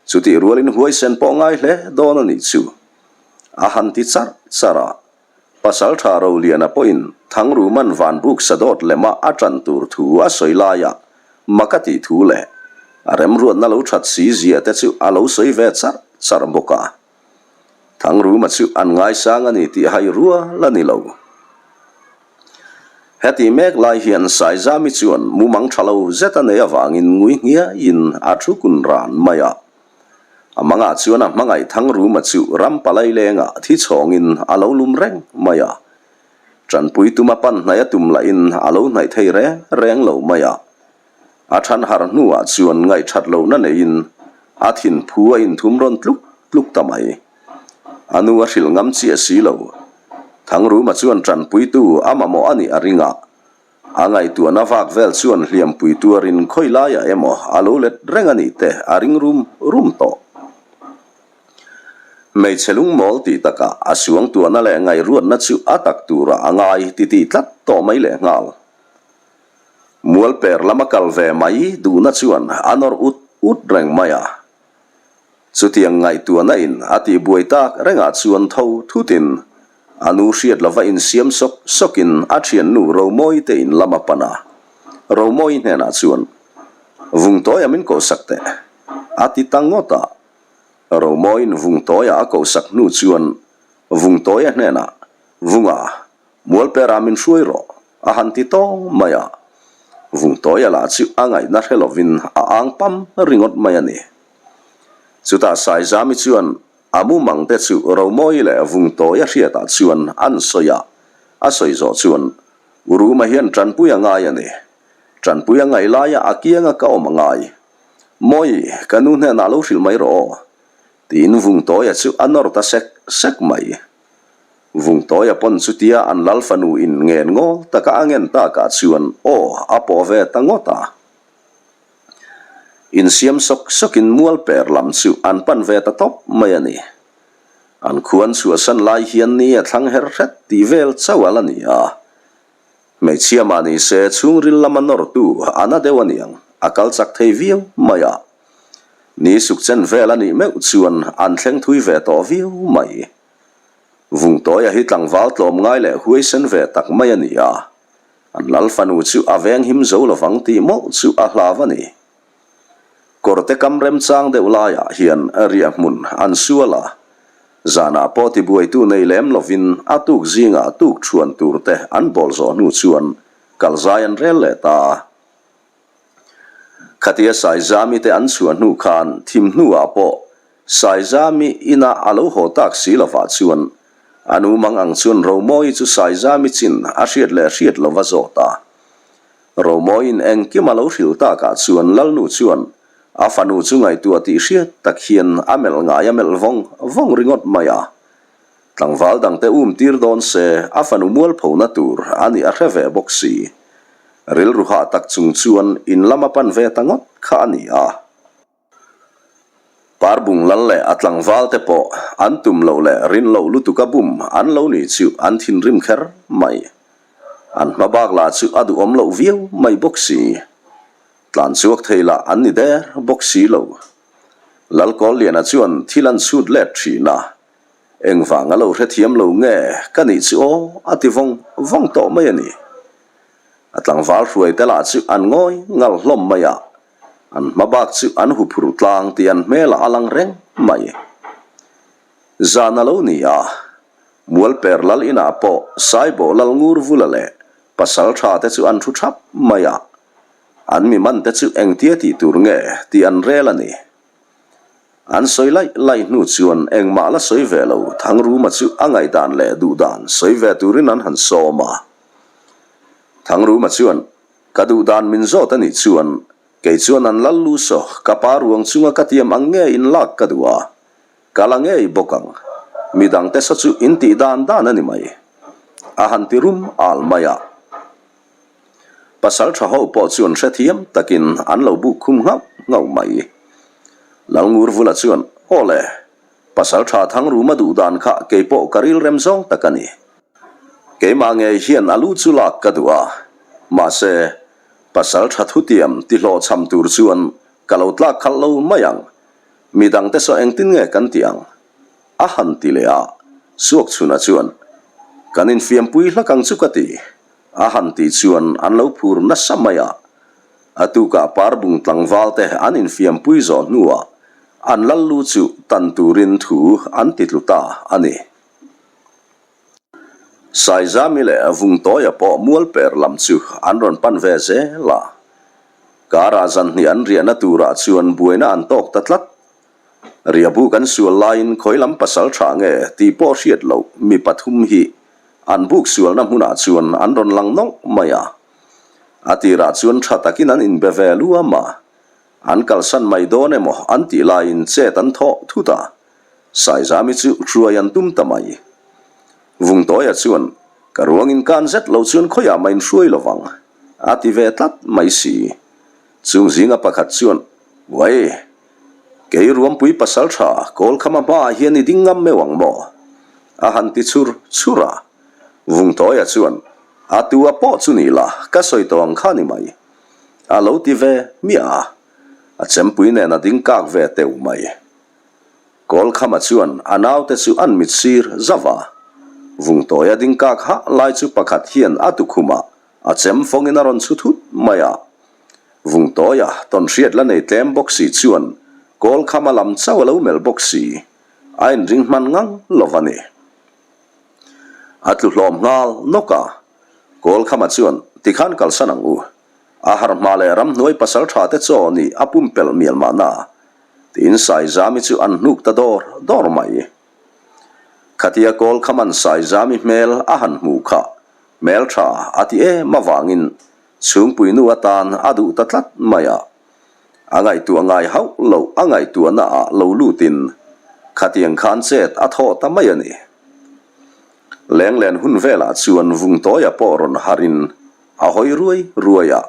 chutih rualin huaisen pawh ngai hle dawn a nih chu a han ti charh charh a. Pasalṭha Roliana pawhin Thangruman Vanbuk Sadawt lema a ṭan tur thu a sawi laia mak a tih thu leh a remruatna lo ṭhat si zia te chu a lo sawi ve charh charh bawk a. Thangruma chu an ngaisang a ni tih hai rual a ni lo. Heti mek lai hian Saizami chuan mumang ṭha lo zet a nei avangin ngui nghiaiin a thu kun ran mai a. A mangah chuan a hmangaih Thangruma chu ram palai lengah thi chhawngin a lo lum reng mai a. Tanpui tuma pan hnaih a tum lahin a lo hnaih thei reng reng lo mai a. A than har hnuah chuan ngaihthat lohna neiin a thin phu a inthum rawn tluk tluk ta mai. A nu a hrilh ngam chiah si lo. Thangruma chuan tanpuitu a mamawh a nih a ring a. A ngaihtuahna vak vel chuan hliampui tuarin khawi laiah emaw a lo let reng a nih te a ring rum rum tawh. Hmeichhe lungmawl tih takah a suangtuahna leh ngaihruatna chu a tak turah a ngai titih tlat tawh mai lehnghal. Mualper lama kal ve mai duhna chuan a nawr ut ut reng mai a. Chutiang ngaihtuahna in a tihbuai tak rengah chuan tho thutin a nu hriat lova insiam sawk sawkin a thiannu Romawi te in lam a pan a. Romawi hnenah chuan, Vungtawia min kohsak teh, a ti ta ngawt a. Romawiin Vungtawia a kohsak hnu chuan Vungtawia hnenah, Vunga, Mualpera min hruai rawh, a han ti tawng mai a. Vungtawia lah chu a ngaihna hre lovin a ang pam ringawt mai a ni. Chutah Saizami chuan a mumang te chu Romawi leh Vungtawi a hriatah chuan an sawi a, a sawi zawh chuan U Ruma hian tanpui a ngai a ni. Tanpui a ngaih laia a kianga ka awm a ngai. Mawi, ka nu hnenah lo hrilh mai rawh aw, tiin Vungtawia chu a nawr ta sek sek mai. Vungtawia pawn chutia an lal fanu in ngen ngawl taka a ngen takah chuan aw a pawh ve ta ngawt a. Insiam sawk sawkin mual per lam chu an pan ve ta tawp mai a ni. An khuan chhuahsan lai hian ni a thlang her hret tih vel chauh a la ni a. Hmeichhia mah ni se chhungril lama nawrtu a na deuh a niang, a kal chak thei viau mai a. Ni suk chen vel a nih meuh chuan an thleng thui ve tawh viau mai. Vungtawia hi tlangval tlawm ngai leh huaisen ve tak mai a ni a. An lal fanu chu a veng him zo lovang tih mawlh chu a hlau a ni. Kawrte kam remchang deuh laiah hian riah hmun an sual a, zanah pawh tibuaitu nei lem lovin a tuk zingah tuk thuan turte an bawl zawh hnu chuan kalzai an rel leh ta a. Khatia Saizami te an chhuah hnu khan thim hnuah pawh Saizami ina a lo haw tak si lovah chuan a nu mang ang chuan Romawi chu Saizami chin a hriat leh hriat lova zawt a. Romawiin engkim a lo hrilh takah chuan Lalnu chuan a fanu chu ngaihtuah tih hriat tak hian a melh ngai a melh vawng vawng ringawt mai a. Tlangval dangte um tir dawn se a fanu mualphona tur a nih a hre ve bawk si. Rilru hah tak chung chuan in lam a pan ve ta ngawt kha a ni a. Parbung lal leh a tlangval te pawh an tum loh leh rin loh lutuk a bum an lo nih chu an thinrim kher mai. An hma bak lah chu a duhawm loh viau mai bawk si. Tlan chhuak thei lah an ni der bawk si lo. Lalkawlliana chuan thil an chhut let thin a, Engvang a lo hrethiam lo nge ka nih chu aw a ti vawng vawng tawh mai a ni. A tlangval hruai te lah chu an ngawi ngal hlawm mai a, an hma bak chu an huphur tlang tih an hmelah a lang reng mai. Zan a lo ni a, Mualper lal inah pawh Saibawh lal ngur vula leh pasal tha te chu an thu thap mai a, an mi man te chu engtia tih tur nge tih an rel a ni. An sawi laih laih hnu chuan engmah la sawi ve lo, Thangruma chu a ngaihdan leh duhdan sawi ve turin an han sawm a. Thangruma chuan, Ka duhdan min zawt a nih chuan, kei chuan an lal lu saw, ka pa ruang chunga ka tiam ang nge in lak ka duh a, ka la ngei bawk ang. Midangte saw chu in tih dan dan a ni mai. A han ti rum al mai a. Pasal tha ho pawh chuan hrethiam takin an lo buk khum nghauh nghauh mai. Lalngurvula chuan, Aw le, Pasal tha Thangruma duh dan kha kei pawh ka rilrem zawng tak a ni. Keimah ngei hian a lu chu lak ka duh a, mahse, Pasal tha thutiam ti hlawhchham tur chuan ka lo tlak khalh lo mai ang. Midangte saw engtin nge kan ti ang? A han ti leh a, Suakchhuna chuan, Kan infiampui hlak ang chu ka ti. A han tih chuan an lo phur nasa mai a. A tukah Parbung tlangval te an infiampui zawh hnuah an lal lu chu tan turin thu an ti tlu ta a ni. Saizami leh Vungtawia pawh Mualper lam chu an rawn pan ve zel a. Karah zanhnih an riahna turah chuan buaina an tawk ta tlat. Riabu kan sual laiin khawi lam pasal tha nge tih pawh hriat loh mi pathum hi an buk sualna hmunah chuan an rawn lang nawlh mai a. A tirah chuan tha takin an inbe ve luam a, an kalsan mai dawn emaw an tih laiin chet an thawh thut a, Saizami chu hruai an tum ta mai. Vungtawia chuan, Ka ruangin kan zet lo chuan khawiah mah inhruai lovang, a ti ve tlat mai si. Chung zinga pakhat chuan, Uai! Kei Ruampui pasal tha Kawlkhama hmaah hian i ding ngam meuh ang maw? A han ti chhur chhur a. Vungtawia chuan, A tu a pawh chu ni la, ka sawi tawh ang kha ni mai. A lo ti ve hmiah a. A chempui nen a ding kak ve teuh mai. Kawlkhama chuan a naute chu an mit sir zauh a. Vungtawia ding kak hah lai chu pakhat hian a tukhumah A chem fawngin a rawn chhu thut mai a. Vungtawia tawnhriat la nei tlem bawk si chuan Kawlkhama lam chauh a lo melh bawk si. A inring hman ngang lo va ni. A tlu hlawm nghal nawk a. Kawlkhama chuan, Tikhan kalsan ang u. A harh hma leh ramhnuai pasal tha te chaw nih a pumpelh mial mahna. Tiin Saizami chu an hnuk ta dawr dawr mai. Khatia Kawlkhaman Saizami hmel a han hmuh kha Hmeltha a ti em avangin chhungpuinu atan a duh ta tlat mai a. A ngaihtuah ngai hauh loh a ngaihtuahna ah lo lutin khatiang khan chet a thawh ta mai a ni. Lenglen hun velah chuan Vungtawia pawh rawn harin a hawi ruai ruai a,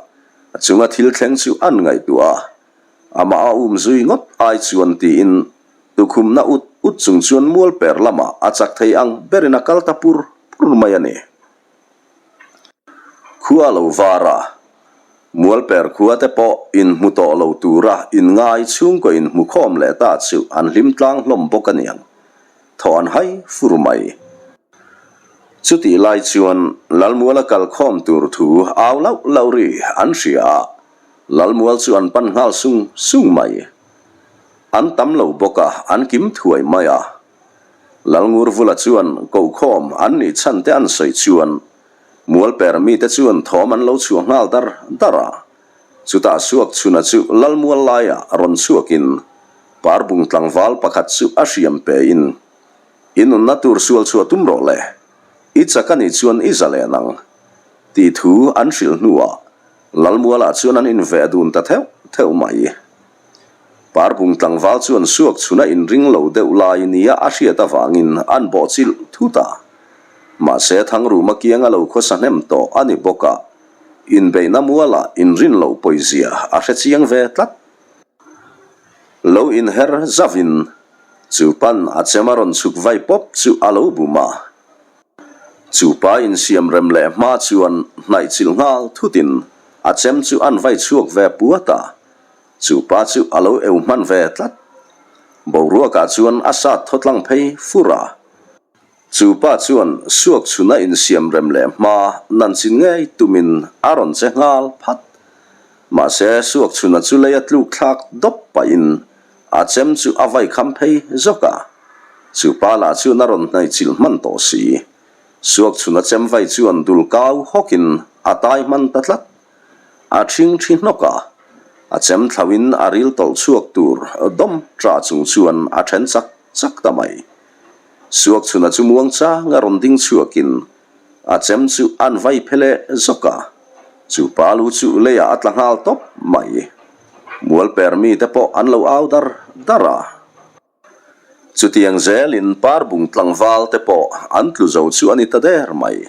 a chunga thil thleng chu an ngaihtuah a, amah a um zui ngawt ai chuan tiin Tukhumna ut ut chung chuan mual per lamah a chak thei ang berin a kal ta pur pur mai a ni. Khua lo var a, mual per khua te pawh inhmu tawh lo tura inngai chhungkaw inhmu khawm leh ta chu an hlim tlang hlawm bawk a niang. Thaw an hai fur mai. Chutih lai chuan Lalmuala kal khawm tur thu au lauh lauh ri an hria a, Lalmual chu an pan nghal sung sung mai. An tam lo bawk a, an kim thuai mai a. Lalngurvula chuan kohkhawm an nih chhan te an sawi chuan Mualper mite chuan thawm an lo chhuah nghal dar dar a. Chutah Suakchhuna chu Lalmual laiah rawn chhuakin Parbung tlangval pakhat chu a hriam pein, I nunna tur sual chhuah tum rawh le, i chak a nih chuan i zalen ang, tih thu an hrilh hnuah Lalmualah chuan an inveh dun ta theuh theuh mai. Parbung tlangval chuan suak chhuna inring lo deuh lai nia a hriat avangin an bawhchilh thut a. Mahse Thangruma kianga lo khawsa hnem tawh a ni bawk a. Inbeihna mualah inrin loh pawizia a hre chiang ve tlat. Lo inher zavin chu pan a chem a rawn chhuk vai pawp chu a lo bum a. Chu pa insiam rem leh hma chuan hnaih chilh nghal thutin a chem chu an vai chhuak ve puat a, chu pa chu a lo eu hman ve tlat. Boruakah chuan a sat thaw tlang phei fur a. Chu pa chuan suak chhuna insiam rem leh hma nan chin ngei tumin a rawn che nghal phat. Mahse suak chhuna chu lei a tluk thlak dawp pahin A chem chu a vai kham phei zawk a, chu pa lah chuan a rawn hnaih chilh hman tawh si. Suak chhun a chem vai chuan dul kau hawkin a tai hman ta tlat. A ṭhing ṭhi hnawk a, a chem thlauhin a ril tawlh chhuak tur dawm ṭah chung chuan a ṭhen chak chak ta mai. Suak chhuna chu muang chang a rawn ding chhuakin a chem chu an vai phe leh zawk a, chu pa lu chu leiah a tla nghal tawp mai. Mualper mite pawh an lo au dar dar a. Chutiang zelin Parbung tlangval te pawh an tlu zo chu a ni ta der mai.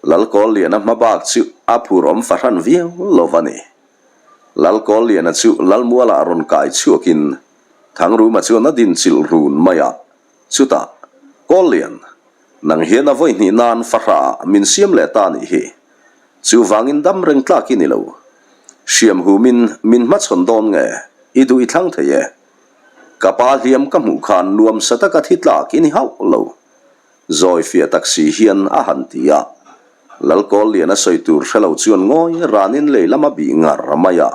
Lalkawlliana hma bak chu a phur awm fahran viau lo va ni. Lalkawlliana chu Lalmualah rawn kai chhuakin Thangruma chuan a din chilh run mai a. Chutah, Kawllian, nang hian a vawi hnih nan fahrah min siam leh ta nih hi. Chuvangin dam reng tlak i ni lo. Hriam humin min hmachhawn dawn nge, i duh i thlang thei e. Ka pa hliam ka hmuh khan nuamsa taka thi tlak i ni hauh lo. Zawi fiah tak si hian a han ti a. Lalkawllian a sawi tur hre lo chuan ngawi ranin lei lam a bih ngar mai a.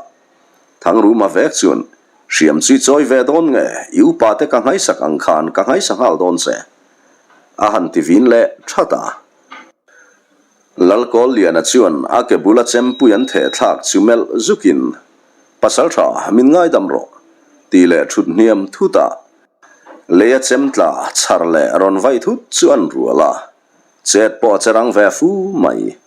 Thangruma vek chuan, Hriam chu i chawi ve dawn nge, i upa te ka nghaisak ang khan ka nghaisa nghal dawn che. A han ti vin leh that a. Lalkawlliana chuan a ke bula chempui an theh thlak chu melh zukin, Pasal tha, min ngaidam rawh, tih leh thut hniam thut a. Lei a chem tla chhar leh rawn vai thut chu an rual a, chet pawh a che rang ve fu mai.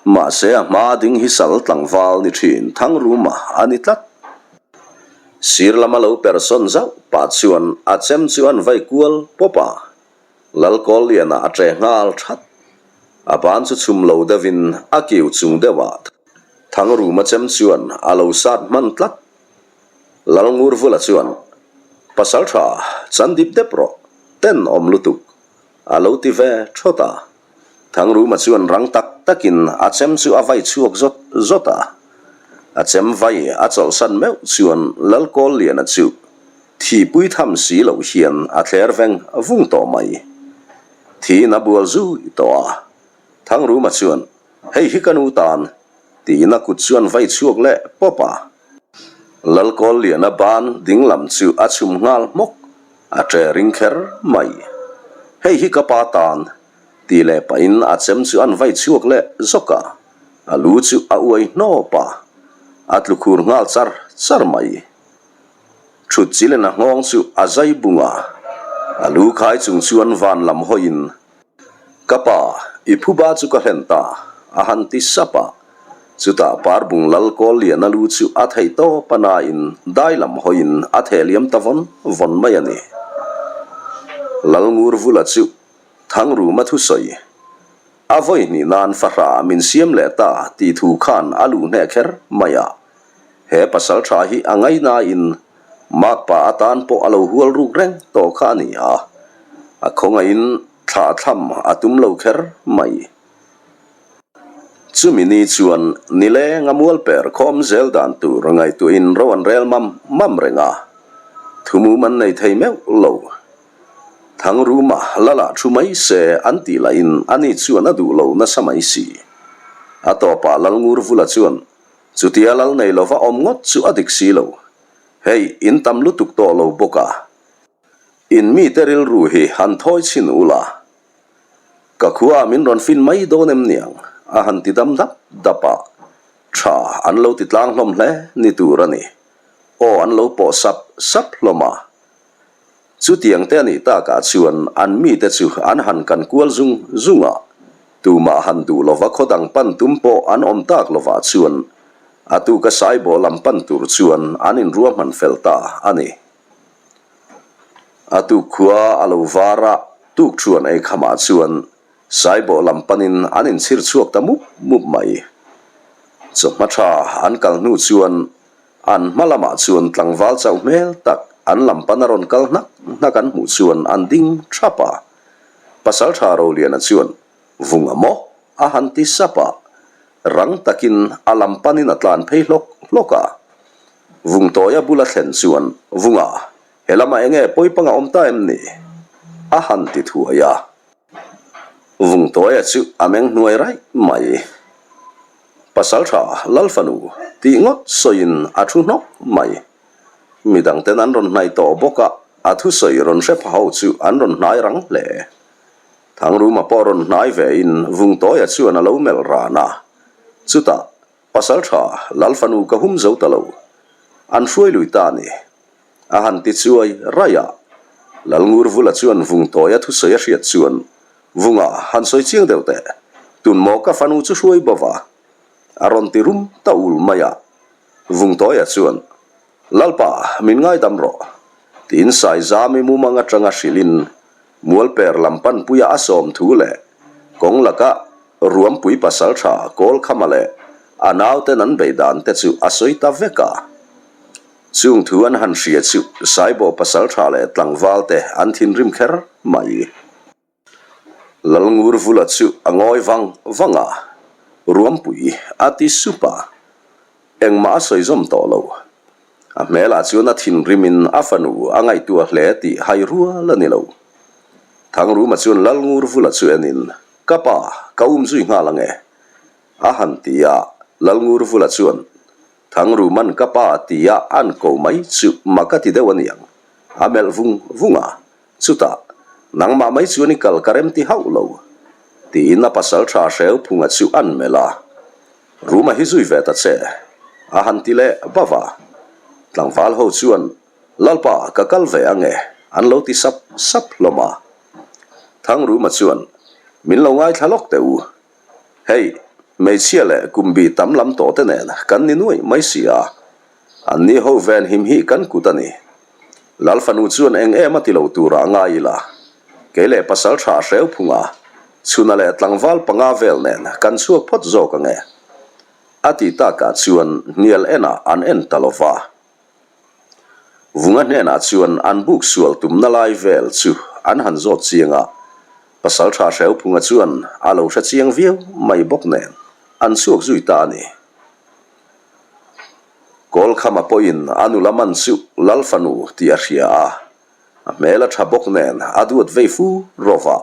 Mahse a hma ding hi sal tlangval ni thin Thangruma a ni tlat. Sir lama lo persawn zauh pah chuan a chem chu an vai kual pawp a, Lalkawlliana a ṭe nghal that. A ban chu chhum lo deuhin a kiu chung deuhah Thangruma chem chuan a lo sat hman tlat. Lalngurvula chuan, Pasal tha, chan dip dep rawh, ten awm lutuk, a lo ti ve thawt a. Thangruma chuan rang tak takin a chem chu a vai chhuak zawt zawt a. A chem vai a chawlhsan meuh chuan Lalkawlliana chu thihpui tham si loh hian a thler veng vung tawh mai. Thiin a bual zui tawh a. Thangruma chuan, Hei hi ka nu tan, tiin a kut chuan vai chhuak leh pawp a. Lalkawlliana ban dinglam chu a chhum nghal hmawk, a ṭe ring kher mai. Hei hi ka pa tan, Ti leh pahin a chem chu an vai chhuak leh zawk a, a lu chu a uai hnawp a, a tlu khur nghal char char mai. Thut chilena nghawng chu a zai bung a, a lu khai chung chuan van lam hawiin, Ka pa, i phuba chu ka hlen ta, a han ti sap a. Chutah Parbung lal kawl lian a lu chu a theih tawp a nain dai lam hawiin a theh liam ta vawn vawn mai a ni. Lalngurvula chu Thangruma thusawi, A vawi hnih nan fahrah min siam leh ta tih thu khan a luh hneh kher mai a. He pasal tha hi a ngaihnain makpa atan pawh a lo hual ruk reng tawh kha a ni a, a khawngaihin thlah thlam a tum lo kher mai. Chumi ni chuan nileng a mual per khawm zel dan tur ngaihtuahin ro an rel mam mam reng a, thumum an nei thei meuh lo. Thangruma lala thu mai se an tih lahin ani chuan a duh lo nasa mai si. A tawpah Lalngurvula chuan chutia lal nei lova awm ngawt chu a dik si lo. Hei, in tam lutuk tawh lo bawk a. In mite rilru hi han thawi chhin ula. Ka khuaah min rawn fin mai dawn em niang? a han ti dam dap dap a. Tha an lo ti tlang hlawm hle ni tur a ni. Aw an lo pawh sap sap hlawm a. Chutiang te a nih takah chuan an mite chu an han kan kual zung zung a, tumah han duh lova khaw dang pan tum pawh an awm tak lovah chuan a tuka Saibawh lam pan tur chuan an inruahman fel ta a ni. A tuk khua a lo var a, tuk thuan ei khamah chuan Saibawh lam panin an inchhir chhuak ta mup mup mai. Chawhma tha an kal hnu chuan an hma lamah chuan tlangval chauh hmel tak an lam pan a rawn kal hnak hnak an hmuh chuan an ding thap a. Pasaltha Roliana chuan Vunga maw? a han ti sap a, rang takin a lam panin a tlan phei hlawk hlawk a. Vungtawia bula thlen chuan Vunga, he lamah enge pawipang a awm ta em ni? a han ti thuai a. Vungtawia chu a meng hnuai raih mai. Pasaltha Lalfanu tih ngawt sawiin a thu hnawk mai. Midangten an rawn hnaih tawh bawk a, a thusawi rawn hre pha ho chu an rawn hnai rang hle. Thangruma pawh rawn hnai vein Vungtawia chuan a lo melh ran a. Chutah, Pasaltha Lalfanu ka hum zo ta lo. An hruai lui ta a ni. A han ti chuai raih a. Lalngurvula chuan Vungtawia thusawi a hriat chuan, Vunga, han sawi chiang deuh teh. Tun maw ka fanu chu hruai bo va? A rawn ti rum ta ul mai a. Vungtawia chuan, Lalpa, min ngaidam rawh, tiin Saizami mumang atanga hrilhin Mualper lam panpuia a sawm thu leh kawng laka Ruampui pasaltha Kawlkhama leh a nauten an beih dan te chu a sawi ta vek a. Chung thu an han hria chu Saibawh pasaltha leh tlangval te an thinrim kher mai. Lalngurvula chu a ngawi vang vang a, Ruampui a ti sup a, engmah a sawi zawm tawh lo. A hmelah chuan a thinrimin a fanu a ngaihtuah hle tih hai rual a ni lo. Thangruma chuan Lalngurvula chu enin, Ka pa, ka um zui nghal ang e, a han ti a. Lalngurvula chuan, Thangruman ka pa tia an ko mai chu mak a ti deuh a niang, a melh vung vung a. Chutah, nangmah mai chuan i kal ka rem ti hauh lo, tiin a pasal tha Hreuphunga chu an melh a. Ruma hi zui ve ta che, a han ti leh va va. Tlangval ho chuan, Lalpa, ka kal ve ange, an lo ti sap sap hlawm a. Thangruma chuan, Min lo ngaithla lawk teh u. Hei, hmeichhia leh kumbi tam lam tawh te nen kan ni nuaih mai si a. An ni ho ven him hi kan kut a ni. Lal fanu chuan eng em a ti lo turah ngai ila. Kei leh pasal tha hreu phunga chhuna leh tlangval panga vel nen kan chhuak phawt zawk ange. A ti takah chuan hnial enah an en ta lo va. Vunga hnenah chuan an buk sual tumna lai vel chu an han zawt chiang a, pasal tha hreu phunga chuan a lo hre chiang viau mai bawk nen an chhuak zui ta a ni. Kawlkhama pawhin a nula man chu Lal fanu tih a hria a, A hmel a tha bawk nen a duat vei fu rawh a,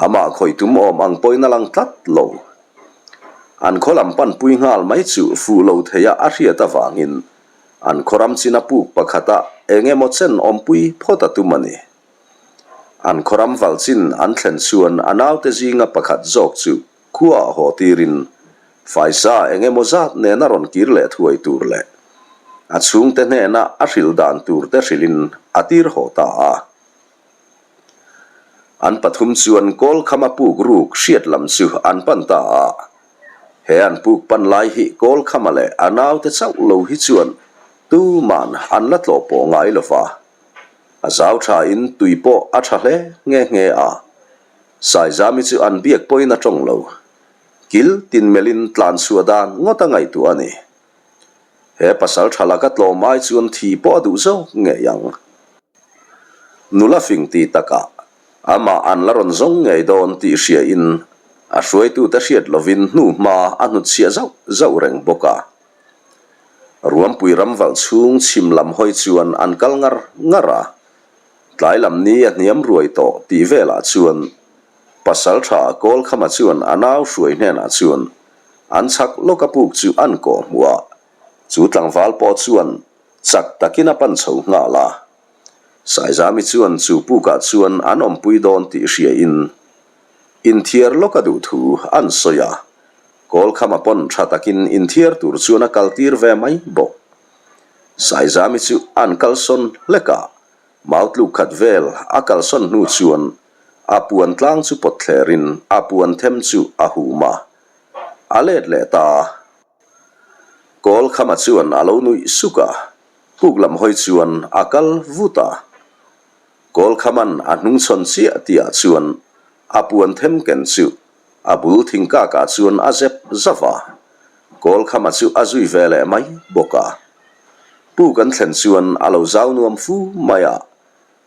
amah khawih tum awm ang pawhin a lang tlat lo. An khaw lam panpui nghal mai chu fuh lo theia a hriat avangin an khaw ram china puk pakhata eng emaw chen awmpui phawt a tum a ni. An khaw ram valh chin an thlen chuan a naute zinga pakhat zawk chu Khuaah haw tirin faisa eng emaw zat nena rawn kir leh thuai tur leh a chhungte hnena a hrilh dan tur te hrilhin a tir haw ta a. An pathum chuan Kawlkhama puk ruk hriat lam chu an pan ta a. He an puk pan lai hi Kawlkhama leh a naute chauh lo hi chuan tuman an la tlawh pawh ngai lo va. A zau thain tui pawh a tha hle nghe nghe a. Saizami chu an biak pawhin a tawng lo. Kil tin melhin tlan chhuah dan ngawt a ngaihtuah a ni. He pasal tha laka tlawm ai chuan thi pawh a duh zawk ngei ang. Nula fing ti takah amah an la rawn zawng ngei dawn tih hriain a hruaitute hriat lovin hnu hma a hnutchhiah zauh zauh reng bawk a. Ruampui ram valh chhung chhim lam hawi chuan an kal ngar ngar a. Tlai lam ni a hniam ruai tawh tih velah chuan pasal tha Kawlkhama chuan a nau hruai hnenah chuan an chhak lawk a puk chu an kawh hmuh a, chu tlangval pawh chuan chak takin a pan chho nghal a. Saizami chuan chu pukah chuan an awmpui dawn tih hriain inthiar lawk a duh thu an sawi a, Kawlkhama pawn tha takin inthiar tur chuan a kaltir ve mai bawk. Saizami chu an kalsawn hlek a, mau tluk khat vel a kalsawn hnu chuan a puan tlang chu pawt thlerin a puan them chu a hum a, a let leh ta a. Kawlkhama chuan a lo nuih suk a, puk lam hawi chuan a kal vut a. Kawlkhaman a hnungchhawn chiah tihah chuan a puan them ken chu a bul thingkakah chuan a zep zauh a. Kawlkhama chu a zui ve leh mai bawk a. Puk an thlen chuan a lo zau nuam fu mai a.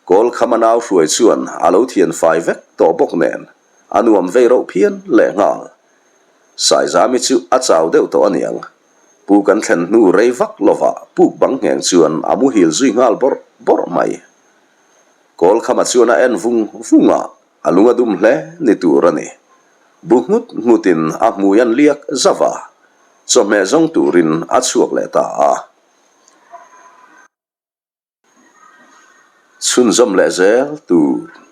Kawlkhama nau hruai chuan a lo thian fai vek tawh bawk nen a nuam vei rauh phian leh nghal. Saizami chu a chau deuh tawh aniang. Puk an thlen hnu rei vak lovah puk bang ngheng chuan a muhil zui nghal bawrh bawrh mai. Kawlkhama chuan a en vung vung a, a lung a dum hle ni tur a ni. Bu nghut nghutin a hmui an liak zauh a, chawhmeh zawng turin a chhuak leh ta a. Chhunzawm leh zel tur.